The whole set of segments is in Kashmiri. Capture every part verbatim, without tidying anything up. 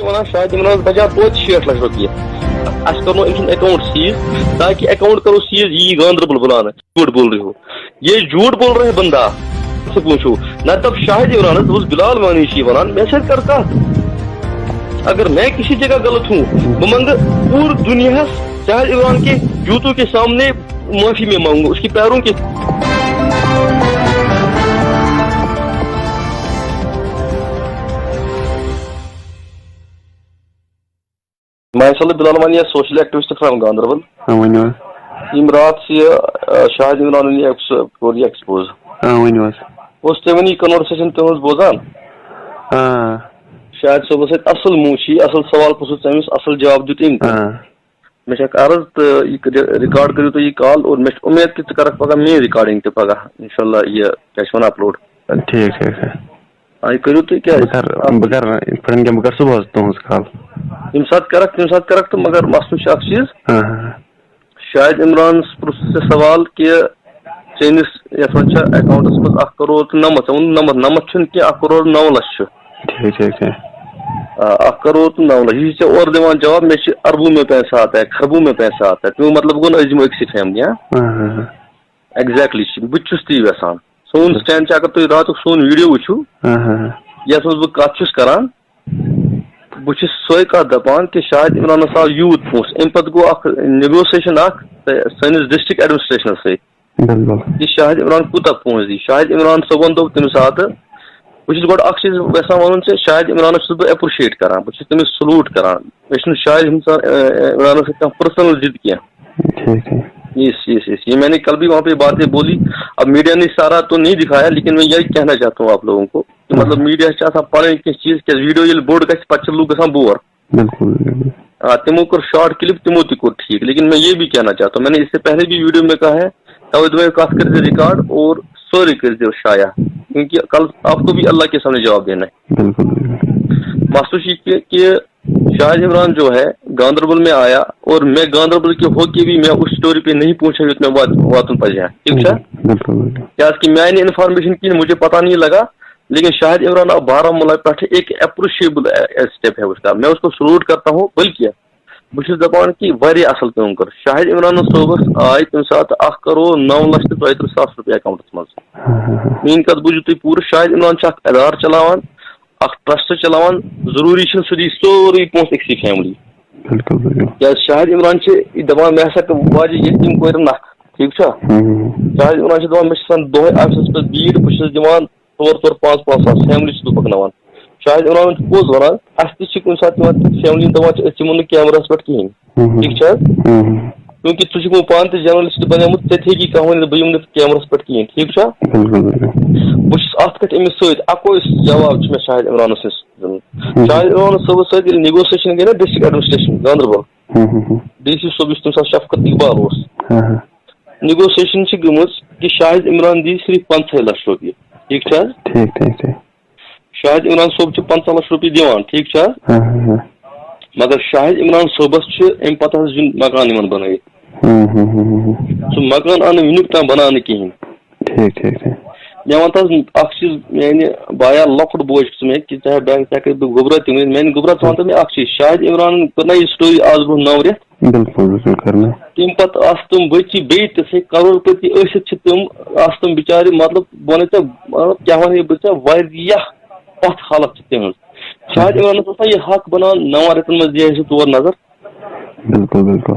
وَنان شاہد عمرانَس بَچاو توتہِ شیٹھ لَچھ رۄپیہِ۔ اَسہِ کَرنو أمۍ سُنٛد اکاؤنٹ سیٖز، تاکہِ اکاؤنٹ کَرو سیٖز، یی گاندربل بُلاونہٕ۔ جھوٹ بول رہے ہو، یہ جھوٹ بول رہے بندہ۔ سے پوچھو، نہ تب شاہد عمران، دوٚپُس بلال وانی چھی ونان، مےٚ سۭتۍ کر کتھ۔ اگر میں کسی جگہ غلط ہوں، بہٕ منگہٕ پوٗرٕ دُنیاہس شاہد عمران کے جوتوں کے سامنے معافی میں مانگوں، اس کی پیروں کے۔ ماشاء اللہ، Bilal Wani, social activist from Ganderbal. آ، ؤنِو حظ۔ یِم راتھ یہِ، آ، شاہد عمرانن یہِ ایکس-، کوٚر یہِ ایکسپوز۔ آ، ؤنِو حظ۔ اوس تُہۍ وۄنۍ یہِ کنورسیشن تِہنٛز بوزان؟ آ۔ شاہد صٲبس سۭتۍ اصل موٗ چھِ، اصل سوال پرٛژھُس تٔمِس، اصل جواب دیُت أمۍ تہِ۔ آ۔ مےٚ چھِ اکھ عرض تہٕ یہِ کٔرِو، ریکارڈ کٔرِو تُہۍ یہِ کال، اور مےٚ چھِ اُمید کہِ ژٕ کرکھ پگاہ میٲنۍ ریکارڈنگ تہِ پگاہ، انشاءاللہ، یہِ کیٛاہ چھِ وَنان، اپلوڈ۔ ٹھیٖک، ٹھیٖک، ٹھیٖک۔ آ، یہِ کٔرِو تُہۍ کیٛازِ؟ بہٕ کَرٕ، بہٕ کَرٕ، یِتھ پٲٹھۍ کہِ بہٕ کَرٕ صُبحَس تُہٕنٛز کال۔ ییٚمہِ ساتہٕ کَرَکھ، تَمہِ ساتہٕ کَرَکھ تہٕ مگر مسلہٕ چھُ اَکھ چیٖز۔ آ، آ، آ۔ شاہد عمرانَس پرُژھ ژےٚ سوال کہِ چٲنِس یَتھ منٛز چھا اکاؤنٹَس منٛز اَکھ کَرور تہٕ نَمَتھ، ژےٚ ووٚنُتھ نَمَتھ، نَمَتھ چھُنہٕ کینٛہہ، اَکھ کَرور نَو لَچھ چھُ۔ ٹھیٖک، ٹھیٖک، ٹھیٖک۔ آ، اَکھ کَرور تہٕ نَو لَچھ، یہِ چھِ ژےٚ اورٕ دِوان جواب، مےٚ چھِ اربوں میں پیسہ آتا ہے، کھربوں میں پیسہ آتا ہے، تَمیُک مطلب گوٚو نہٕ أسۍ دِمو أکسٕے فیملی، ہاں؟ آ، آ، آ۔ ایگزیکٹلی چھِ، بہٕ تہِ چھُس تی یژھان۔ سون سٹینڈ چھُ، اگر تُہۍ راتُک سون ویڈیو وٕچھِو، آ، آ، آ۔ یَتھ منٛز بہٕ کَتھ چھُس کران، بہٕ چھُس سۄے کَتھ دَپان کہِ شاہد عمرانَس آو یوٗت پونٛسہٕ، اَمہِ پَتہٕ گوٚو اَکھ نیگوسیشن اَکھ، تہٕ سٲنِس ڈسٹرکٹ ایڈمنسٹریشنَس سۭتۍ، بِلکُل۔ کہِ شاہد عمران کوٗتاہ پونٛسہٕ دی۔ شاہد عمران صٲبَن دوٚپ تَمہِ ساتہٕ، بہٕ چھُس گۄڈٕ اَکھ چیٖز یَژھان وَنُن ژےٚ، شاہد عمرانَس چھُس بہٕ ایپرِشیٹ کران، بہٕ چھُس تٔمِس سلوٗٹ کران۔ مےٚ چھُنہٕ شاہد عمرانَس سۭتۍ کانٛہہ پٔرسنل ضد کینٛہہ۔ ٹھیٖک، ٹھیٖک۔ یس، یس، یس، یہ میں نے کل بھی وہاں پہ باتیں بولی۔ اب میڈیا نے سارا تو نہیں دکھایا، لیکن میں یہی کہنا چاہتا ہوں آپ لوگوں کو کہ مطلب، میڈیا چھِ آسان پنٕنۍ کینٛہہ چیٖز، کیٛازِ ویڈیو ییٚلہِ بوٚڑ گژھِ، پتہٕ چھِ لوٗکھ گژھان بور۔ بِلکُل، بِلکُل۔ آ، تِمو کوٚر شارٹ کلپ، تِمو تہِ کوٚر ٹھیٖک، لیکن میں یہ بھی کہنا چاہتا ہوں، میں نے اس سے پہلے بھی ویڈیو میں کہا ہے، توے دوٚپمَے کتھ کٔرۍزِ ریکارڈ اور سورُے کٔرۍزِ شایع، کیونکہ کل آپ کو بھی اللہ کے سامنے جواب دینا ہے۔ بِلکُل، بِلکُل۔ مسلہٕ چھُ یہِ کہِ، کہِ شاہد عمران جو ہے، گاندربل میں آیا اور میں گاندربل کے ہو کے بھی میں اس اسٹوری پہ نہیں پہنچا یوٚت مےٚ وات-، واتُن پزِ ہا۔ ٹھیٖک چھا؟ بِلکُل، بِلکُل۔ کیٛازِ کہِ میانہِ انفارمیشن کِہیٖنۍ، مجھے پتہ نہیں لگا، لیکن شاہد عمران آو بارہمولہ پٮ۪ٹھ ایک اپریشیبل اسٹیپ ہے اس کا، میں اس کو سلوٹ کرتا ہوں، بلکہ بہٕ چھُس دَپان کہِ واریاہ اَصٕل کٲم کٔر۔ شاہد عمران صٲبَس آے تَمہِ ساتہٕ اَکھ کَرور نَو لَچھ تہٕ ژۄیہِ ترٕٛہ ساس رۄپیہِ اکاؤنٹَس منٛز۔ ہاں، ہاں، ہاں۔ میٛٲنۍ کَتھ بوٗزِو تُہۍ پوٗرٕ، شاہد عمران چھُ اَکھ اِدارٕ چَلاوان، اَکھ ٹرٛسٹ چَلاوان، ضروٗری چھُنہٕ سُہ دی سورُے پونٛسہٕ أکسٕے فیملی۔ بِلکُل، بِلکُل۔ کیٛازِ شاہد عمران چھِ یہِ دَپان، مےٚ ہسا واجہِ یتیٖم کورِ نَکھ، ٹھیٖک چھا؟ ہاں، ہاں، ہاں۔ شاہد عمران چھِ دَپان، مےٚ چھِ آسان دۄہَے آفسَس پٮ۪ٹھ بھیٖڑ، بہٕ چھُس دِوان ژور ژور پانٛژھ پانٛژھ ساس فیملی چھُس بہٕ پَکناوان۔ شاہد عمران چھُ پوٚز وَنان، اَسہِ تہِ چھِ کُنہِ ساتہٕ پٮ۪وان تِژھ فیملی دَپان چھِ، أسۍ یِمو نہٕ کیمراہَس پٮ۪ٹھ کِہیٖنۍ۔ ہُم۔ ٹھیٖک چھا؟ ہُم۔ کیونکہ ژٕ چھُکھ وۄنۍ پانہٕ تہِ جرنلسٹ بنیومُت، ژےٚ تہِ ہیٚکی کانٛہہ ؤنِتھ، بہٕ یِمہٕ نہٕ کیمراہَس پٮ۪ٹھ کِہیٖنۍ۔ ٹھیٖک چھا؟ بِلکُل، بِلکُل۔ بہٕ چھُس اَتھ پٮ۪ٹھ أمِس سۭتۍ، اَکوے جواب چھُ مےٚ شاہد عمرانَس نِش دیُن۔ ہُم۔ شاہد عمرانَس صٲبَس سۭتۍ ییٚلہِ نیگوسیشن گٔے نا ڈسٹرکٹ ایڈمنسٹریشن گاندربل، ہُم، ہُم، ہُم۔ ڈی سی صٲب یُس تَمہِ ساتہٕ شفقت اقبال اوس۔ ہاں، ہاں۔ نیگوسیشن چھِ گٔمٕژ کہِ شاہد عمران دی صرف پنٛژاہ لَچھ رۄپیہِ۔ ٹھیٖک چھا حظ؟ ٹھیٖک، ٹھیٖک، ٹھیٖک۔ شاہد عمران صٲب چھُ پنٛژاہ لَچھ رۄپیہِ دِوان، ٹھیٖک چھا حظ؟ ہاں، ہاں، ہاں۔ مگر شاہد عمران صٲبَس چھُ اَمہِ پَتہٕ حظ یُن مکان یِمَن بَنٲوِتھ۔ ہُم، ہُم، ہُم، ہُم، ہُم۔ سُہ مکان آو نہٕ وٕنیُک تام بَناونہٕ کِہیٖنۍ۔ ٹھیٖک، ٹھیٖک، ٹھیٖک۔ مےٚ وَن تہٕ حظ اَکھ چیٖز، میٛانہِ بایا، لۄکُٹ بوے چھُکھ ژٕ مےٚ، کہِ ژٕ ہٮ۪کھ بہٕ، ژٕ ہٮ۪کَکھ بہٕ گوٚبرا تہِ ؤنِتھ۔ میٛانہِ گوٚبرا، ژٕ وَن تہٕ مےٚ اَکھ چیٖز، شاہد عمرانَن کٔر نہ یہِ سٹوری آز برٛونٛہہ نَو رٮ۪تھ؟ بِلکُل، بِلکُل، کٔر مےٚ۔ تَمہِ پَتہٕ آسہٕ تِم بٔچی بیٚیہِ تِژھٕے کَرور پٔتی ٲسِتھ چھِ تِم، آسہٕ تِم بِچارِ، مطلب، بہٕ وَنَے ژےٚ، مطلب، کیٛاہ وَنہٕ بہٕ ژےٚ، واریاہ پَتھ حالت چھِ تِہٕنٛز۔ شاہد عمرانَس اوس نہ یہِ حق بَنان، نَوَن رٮ۪تَن منٛز دِیہِ ہے سُہ تور نظر۔ بِلکُل، بِلکُل۔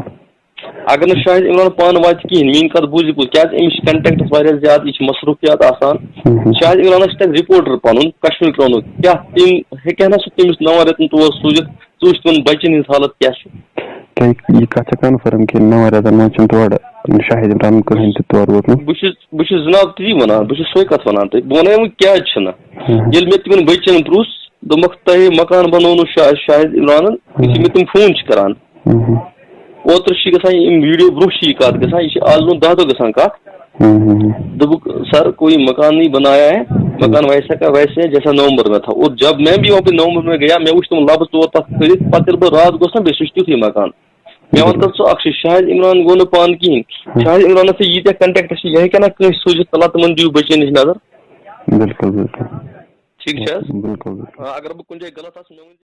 اگر نہٕ شاہد عمران پانہٕ واتہِ کِہیٖنۍ، میٛٲنۍ کَتھ بوٗزِو پوٚز، کیٛازِ أمِس چھِ کَنٹیکٹَس واریاہ زیادٕ، یہِ چھِ مصروٗفیات آسان۔ ہُم، ہُم۔ شاہد عمرانَس چھِ تَتہِ رِپورٹَر پَنُن، کشمیٖر کرٛونُک، کیٛاہ تٔمۍ ہیٚکہِ ہا نہ سُہ تٔمِس نَوَن رٮ۪تَن تور سوٗزِتھ؟ ژٕ وٕچھ تِمَن بَچَن ہِنٛز حالت کیٛاہ چھِ۔ تۄہہِ یہِ کَتھ چھا کنفرم کہِ نَوَن رٮ۪تَن منٛز چھُنہٕ تورٕ شاہد عمران کٕہٕنۍ تہِ تور ووتمُت؟ بہٕ چھُس، بہٕ چھُس جناب تی وَنان، بہٕ چھُس سۄے کَتھ وَنان تۄہہِ۔ بہٕ وَنَے وۄنۍ کیٛازِ چھُنہٕ۔ ہُم۔ ییٚلہِ مےٚ تِمَن بَچَن پرُژھ، دوٚپمَکھ، تۄہہِ مکان بنوونو شا-، شاہد عمرانن، یُس مےٚ تِم فون چھِ کران۔ ہُم۔ اوترٕ چھِ گژھان یِم ویڈیو، برونٛہہ چھِ یہِ کَتھ گژھان، یہِ چھِ آز برونٛہہ دَہ دۄہ گژھان کَتھ۔ ہُم، ہُم، ہُم۔ دوٚپُکھ، "سر، کوئی مکان نہیں بنایا ہے، مکان ویسا کا ویسے ہے جیسا نومبر میں تھا۔" اور جب میں بھی وہاں پہ نومبر میں گیا، مےٚ وٕچھ تِم لفظ تور تَتھ کھٔلِتھ، پَتہٕ ییٚلہِ بہٕ راتھ گوٚژھ نا، بیٚیہِ سُہ چھُ تیُتھُے مکان۔ مےٚ وَن تہٕ ژٕ اَکھ چیٖز، شاہد عمران گوٚو نہٕ پانہٕ کِہیٖنۍ۔ ہُم۔ شاہد عمرانَس چھِ ییٖتیٛاہ کَنٹیکٹَس چھِ، یہِ ہیٚکہِ نا کٲنٛسہِ سوٗزِتھ، "تَلہ تِمَن دِیِو بٔچی نِش نظر"؟ بِلکُل، بِلکُل۔ ٹھیٖک چھِ حظ؟ بِلکُل، بِلکُل۔ آ، اگر بہٕ کُنہِ جایہِ غلط آسہٕ، مےٚ ؤنۍ زِ۔